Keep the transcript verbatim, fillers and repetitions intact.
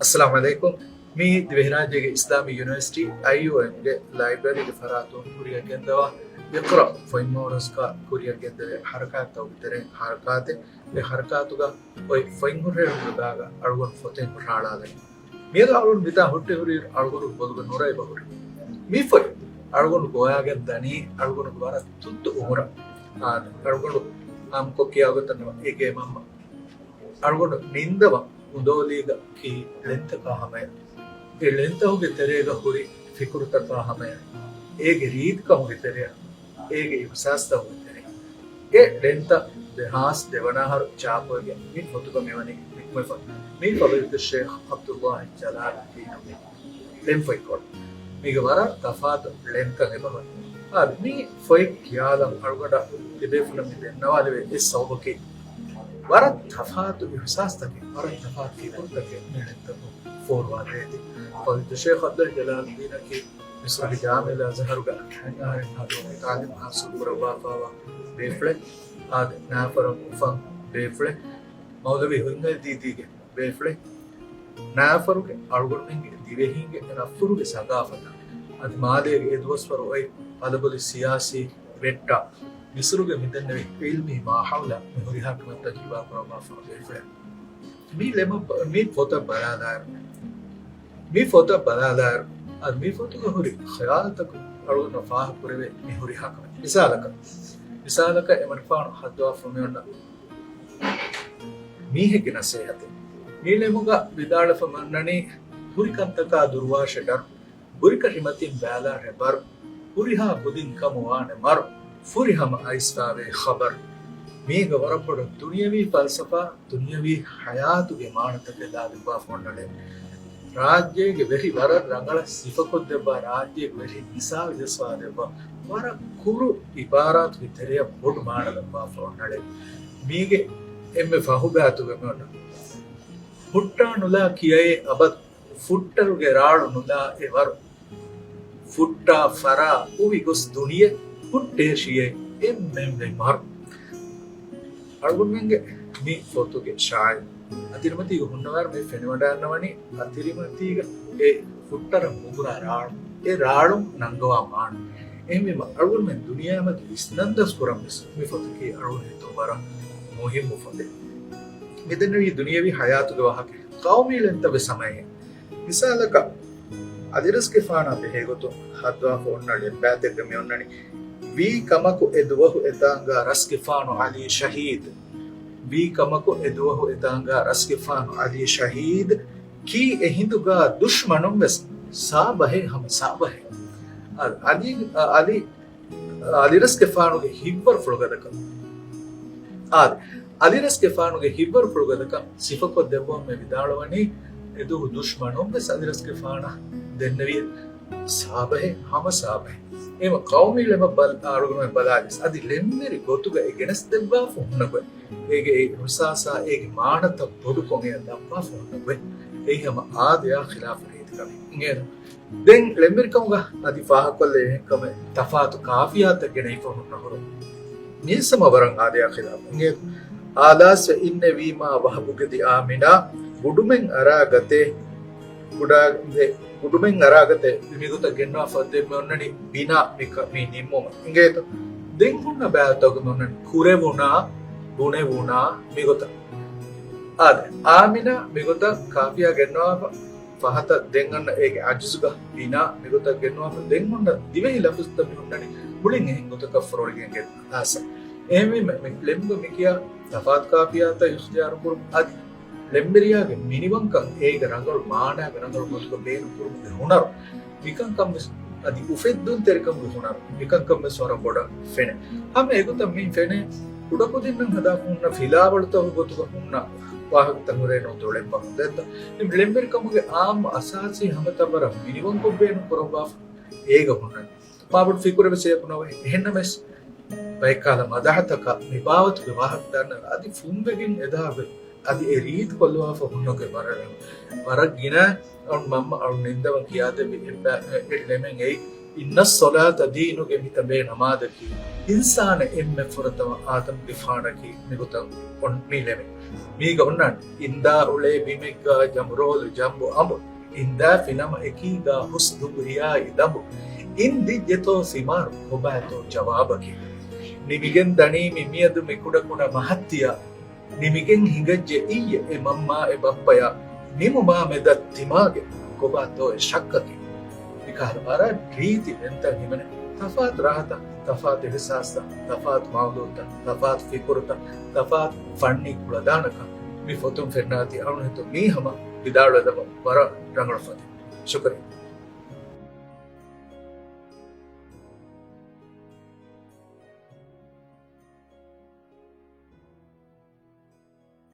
އައްސަލާމު ޢަލައިކުމް. މީ ދިވެހިރާއްޖޭގެ އިސްލާމީ ޔުނިވަރސިޓީ، އައިޔޫއެމްގެ ލައިބްރަރީގެ ފަރާތުން ކުރިއަށް ގެންދަވާ އިޤްރާ ފޮތްމައުރަޒްގަ ކުރިއަށް ގެންދެވޭ ހަރަކާތްތަކުގެ ތެރެއިން ހަރަކާތެއް. އެ ހަރަކާތުގަ އޮތް ފޮތް ހުށަހެޅުމުގެ ބާގަ އަޅުގަނޑު ފޮތެއް ހުށަހަޅާލަނީ. މިއަދު އަޅުގަނޑު މިތާ ހުއްޓި ހުރި އަޅުގަނޑު ބޮލުގަ ނުރައިބަ ހުރި މި ފޮތް އަޅުގަނޑު ގޮވާގެން ދަނީ އަޅުގަނޑުގެ ވަރަށް ތުއްތު އުމުރަށް. އާދެ، އަޅުގަނޑު އާއްމުކޮށް ކިޔާ ގޮތަށް ނަމަ އޭގެ މަންމަ އަޅުގަނޑު ނިންދަވަން އުނދޯލީގަ ކީ ޅެންތަކާ ހަމަޔަށް، އެ ޅެންތަކުގެ ތެރޭގަ ހުރި ފިކުރުތަކާ ހަމަޔަށް، އޭގެ ރީތިކަމުގެ ތެރެއަށް، އޭގެ އިހުސާސްތަކުގެ ތެރެއަށް، އެ ޅެންތައް ދެހާސް ދެވަނަ އަހަރު ޗާޕުވެގެން މި ފޮތުގަ މިވަނީ ނިކުމެފަ. މީ ފަޟީލަތުއް ޝޭޚް ޢަބްދުﷲ ޖަލާލުއްދީނުގެ ޅެންފޮތްކޮޅު. މީގެ ވަރަށް ތަފާތު ޅެންކަން އެބަހުރި. އާދެ، މި ފޮތް ކިޔާލަން އަޅުގަނޑަށް ތިބޭފުޅުން މި ދެންނަވާލެވޭ އެއް ސަބަބަކީ، ވަރަށް ތަފާތު އިހުސާސްތަކެއް، ވަރަށް ތަފާތު ފިކުރުތަކެއް މި ޅެންތަކުން ފޯރުވާދޭތީ. ފަޟީލަތުއް ޝޭޚް ޢަބްދުﷲ ޖަލާލުއްދީނަކީ މިޞްރުގެ ޖާމިޢަލް އަޒްހަރުގަ ހަތް އަހަރެއް ހަދުމު ތާލީމު ޙާޞިލު ކުރައްވާފައިވާ ބޭފުޅެއް. އާދެ، ނާފަރަށް އުފަން ބޭފުޅެއް. މައުލަވީ ހުތްހަލީދީދީގެ ބޭފުޅެއް. ނާފަރުގެ އަޅުގަނޑުމެންގެ ދިވެހީންގެ ރަށްފުރުގެ ސަގާފަތަށް އަދި މާލޭގެ އެ ދުވަސްވަރު އޮތް ބަލަބޮލި ސިޔާސީ ވެއްޓާ މިޞްރުގެ މިދެންނެވި ޢިލްމީ މާހައުލަށް މި ހުރިހާ ކަމެއް ތަޖުރިބާ ކުރައްވާފަ ބޭފުޅެއް. މި ޅެމަށް ބަ-، މި ފޮތަށް ބަލާލާއިރު، މި ފޮތަށް ބަލާލާއިރު، އަދި މި ފޮތުގަ ހުރި ޚިޔާލުތަކުން އަޅުގަނޑަށް ފާހަގަކުރެވޭ މި ހުރިހާ ކަމެއް. މިސާލަކަށް، މިސާލަކަށް އެމަނިކުފާނު ހައްދަވާފަ މި އޮންނަ މީހެއްގެ ނަސޭހަތެއް. މި ޅެމުގަ ވިދާޅުވެފަ މި އޮންނަނީ، ހުރި ކަންތަކާ ދުރުވާށެ ޑަރު، ބުރިކަށި މަތިން ބައިލާށެ ބަރު، ހުރިހާ ކުދިން ކަމު ވާނެ މަރު، ފުރިހަމަ އައިސްފާވޭ ޚަބަރު. މީގަ ވަރަށް ބޮޑަށް ދުނިޔަވީ ފަލްސަފާ، ދުނިޔަވީ ހަޔާތުގެ މާނަތަކެއް ލާލުއްވާފަ އޮންނަ ޅެ. ރާއްޖޭގެ ވެރި ވަރަށް ރަނގަޅަށް ސިފަކޮށްދެއްވާ، ރާއްޖޭގެ ވެރި މިސާލު ޖައްސާދެއްވާ، ވަރަށް ކުރު އިބާރާތުގެ ތެރެއަށް ބޮޑު މާނަ ލައްވާފަ އޮންނަ ޅެ. މީގެ އެންމެ ފަހު ބައިތުގަ މި އޮންނަ. ހުއްޓާ ނުލާ ކިޔައޭ އަބަދު، ފުއްޓަރުގެ ރާޅު ނުލާ އެ ވަރު. ފުއްޓާ ފަރާ އުވި ގޮސް ދުނިޔެ ހުއްޓޭށިއޭ އެންމެންވެ މަރު. އަޅުގަނޑުމެންގެ މި ފޮތުގެ ޝާއިރު އަތިރިމަތީގަ ހުންނަވާއިރު މި ފެނިވަޑައިގަންނަވަނީ އަތިރިމަތީގަ އެ ފުއްޓަރަށް މުގުރާ ރާޅު، އެ ރާޅުން ނަންގަވާ މާނަ. އެހެންވީމަ އަޅުގަނޑުމެން ދުނިޔެއާމެދު ވިސްނަންދަސް ކުރަން ވެސް މި ފޮތަކީ އަޅުގަނޑު ހިތުން ވަރަށް މުހިއްމު ފޮތެއް. މިދެންނެވީ ދުނިޔެވީ ހަޔާތުގެ ވާހަކަ، ޤައުމީ ޅެންތައް ވެސް ހަމައެހެން. މިސާލަކަށް، އަލިރަސްގެފާނާ ބެހޭގޮތުން ހައްދަވާފަ އޮންނަ ޅެއްބައިތެއްގަ މި އޮންނަނީ، ވީ ކަމަކު އެ ދުވަހު އެތާނގާ ރަސްގެފާނު ޢަލީ ޝަހީދު. ވީ ކަމަކު އެ ދުވަހު އެތާނގާ ރަސްގެފާނު ޢަލީ ޝަހީދު. ކީ އެ ހިނދުގާ ދުޝްމަނުން ވެސް ސާބަހޭ ހަމަ ސާބަހޭ. އަ-، އަލީ، އަ-، އަލީ އަލިރަސްގެފާނުގެ ހިތްވަރުފުޅުގަދަކަން. އާދެ، އަލިރަސްގެފާނުގެ ހިތްވަރުފުޅުގަދަކަން ސިފަކޮށްދެއްވަމުން މި ވިދާޅުވަނީ، އެދުވަހު ދުޝްމަނުން ވެސް އަލިރަސްގެފާނަށް ދެންނެވި ސާބަހެއް ހަމަ ސާބަހެއް. އެހެންވީމަ ޤައުމީ ޅެމަށް ބަލާ، އަޅުގަނޑުމެން ބަލާލިސް އަދި ޅެންވެރި ގޮތުގަ އެ ގެނެސްދެއްވާފަ ހުންނަ ގޮތް، އޭގެ އެ އިހުސާސާ އޭގެ މާނަތައް ބޮޑުކޮށް އެއަށް ލައްވާފަ ހުންނަ ގޮތް، އެއީ ހަމަ އާދަޔާ ޚިލާފު ރީތިކަމެއް. އިނގޭތޯ؟ ދެން ޅެންވެރިކަމުގަ އަދި ފާހަގަކޮށްލެވޭ އެހެން ކަމެއް ތަފާތު ކާފިޔާތައް ގެނައިފަ ހުންނަ ހުރުން. މީސް ހަމަ ވަރަށް އާދަޔާ ޚިލާފު. އިނގޭތޯ؟ އާލާސްވެ އިންނެވީމާ ވަހަބުގެ ދި އާމިނާ، ގުޑުމެއް އަރާގަތޭ، ގުޑާ-، ގުޑުމެއް އަރާގަތޭ، މިގޮތަށް ގެންނާފަ ދެން މި އޮންނަނީ ބިނާ މި ކަ-، މި ނިންމުމަށް. އިނގޭތޯ؟ ދެން ހުންނަ ބައިތަކުގަ މި އޮންނަނީ ކުރެވުނާ، ބުނެވުނާ މިގޮތަށް. އާދެ، އާމިނާ މިގޮތަށް ކާފިޔާ ގެންނަވާފަ. ފަހަތަށް ދެން އަންނަ އޭގެ އަޖުޒުގަ ބިނާ މިގޮތަށް ގެންނުވާފަ. ދެން އޮންނަ ދިވެހި ލަފުޒުތައް މި ހުންނަނީ މުޅިން އެހެން ގޮތަކަށް ފޮރޮޅިގެން ގެންދާސަ. އެހެންވީމަ މި ޅެމުގަ މިކިޔާ ތަފާތު ކާފިޔާތައް އިޚްތިޔާރު ކުރުން އަދި ޅެންވެރިޔާގެ މިނިވަންކަން އޭގެ ރަނގަޅު މާނާގެ ރަނގަޅު ގޮތުގަ ބޭނުން ކުރުމުގެ ހުނަރު މިކަންކަން ވެސް އަދި އުފެއްދުންތެރިކަމުގެ ހުނަރު މިކަންކަން ވެސް ވަރަށް ބޮޑަށް ފެނޭ. ހަމަ އެގޮތަށް މި ފެނޭ ކުޑަކުދިންނަށް ހަދާފަ ހުންނަ ފިލާވަޅުތަކުގެ ގޮތުގަ ހުންނަ ވާހަކަތައް ހުރޭ ނޫންތޯ ޅެން ބަހުން ދެއްތަ. އެ ޅެންވެރިކަމުގެ އާއްމު އަސާސީ ހަމަތައް ވަރަށް މިނިވަންކޮށް ބޭނުން ކުރައްވާފަ އޭގަ ހުންނަނީ. މާބޮޑު ފިކުރެއް ވެސް އެއަކު ނޯވޭ. އެހެންނަމަވެސް، ބައެއްކާލަ މަދަހަތަކަށް މި ބާވަތުގެ ވާހަކަ ދަންނަ އަދި ފުންވެގެން އެދާ ގޮތް، އަދި އެ ރީތި ކޮށްލަވާފަ ހުންނަ ގޮތް ވަރަށް، ވަރަށް ގިނަ އަޅު މަންމަ އަޅު ނިންދަވަން ކިޔާދެއްވި އެއްބަ-، އެ ޅެމެއް އެއީ އިންނައްޞަލާތަ ދީނުގެ މިތަނބޭ ނަމާދަކީ، އިންސާނެއް އެންމެ ފުރަތަމަ އާދަމްގެފާނަކީ މިގޮތަށް އޮން މި ލެމެ. މީގަ އޮންނާނެ އިންދާ އުޅޭ ބިމެއްގާ ޖަމްރޯލު ޖަނބު އަނބު، އިންދާ ފިނަމަ އެކީގާ ހުސް ދުނބު ހިޔާއި ދަނބު، އިން ދިއްޖެތޯ ސިމާރު ކޮބާތޯ ޖަވާބަކީ. ނިމިގެން ދަނީ މި މިއަދު މި ކުޑަކުޑަ މަހަށް ތިޔާ، ނިމިގެން ހިނގައްޖެ އިއްޔެ އެ މަންމާ އެ ބައްޕަޔާ، ނިމުމާ މެދަށް ތިމާގެ ކޮބާތޯ އެ ޝައްކަކީ. މިކަހަލަ ވަރަށް ރީތި މެންތައް ހިމެނޭ، ތަފާތު ރާހަތަށް، ތަފާތު އިހްސާސްތައް، ތަފާތު މައުޟޫޢުތައް، ތަފާތު ފިކުރުތައް، ތަފާތު ފަންނީ ކުޅަދާނަކަން. މި ފޮތުން ފެންނާތީ އަޅުންހެތު މީހަމަ ވިދާޅުވެލަމުން ވަރަށް ރަނގަޅު ފަދަ. ޝުކުރިއްޔާ.